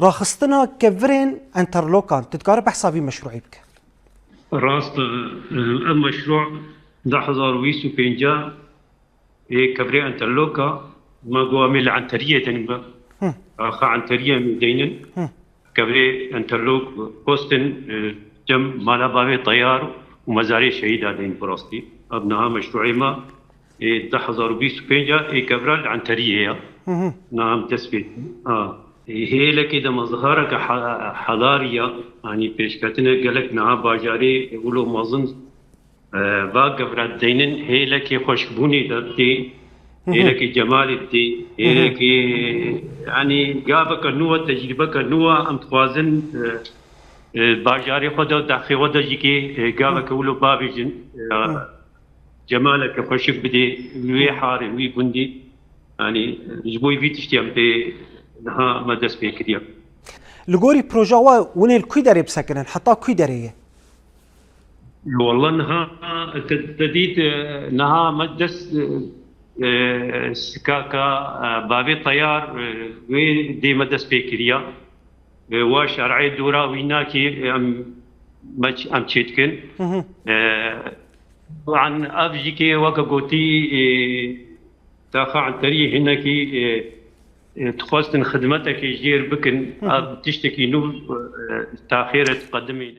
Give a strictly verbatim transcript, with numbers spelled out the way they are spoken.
Raxistina kevirên enterlokan, tu dikare behsa vî meşrûî bike? Rast e, ev meşrû du hezar û bîst û pênc ê kevirê enterloka, ma go em ê li Enteriyê denin be. Axa Enteriyê em ê deynin. Kevirê enterlok postin e, cem mala bavê teyar û mezarê şehîda deyin bi rastî. Ev niha meşrûê me ê du hezar û bîst û pênc ê kevra li Enteriyê ya. Niha em dest pê. A, ê hêlekê de mezhareke ha- helarî ya. Yanî pêşketine gelek niha bajarê wilo mezin e, va kevra deynin hêlekê xweşikbûnê de tê. Hêlekê cemalê tê. Hêlekê, yanî gaveke nû, tecrîbeke nû, em dixwazin e, e, bajarê xwe de, dexê xwe de jî kê e, gaveke wilo bavêjin. E, cemaleke xweşik bidê wê harê, wî gundî. Yanî ji bo vî tiştî em pê niha me dest pê kiriye. Li gorî proja we, hûn ê li kû derê bisekinin? Heta kû derê ye? Walla niha te, te dît e, niha me dest e, sikaka e, bavê teyar e, wê dê me dest pê kiriya. E, wa şerê dora wî nakî em me ç- em çêdikin. E, an ev jî kê weke gotî e, taxa Enterî hinekî e, e, dixwestin xidmetekê jêr bikin. Ev tiştekî nû e, taxê re diqedimîne.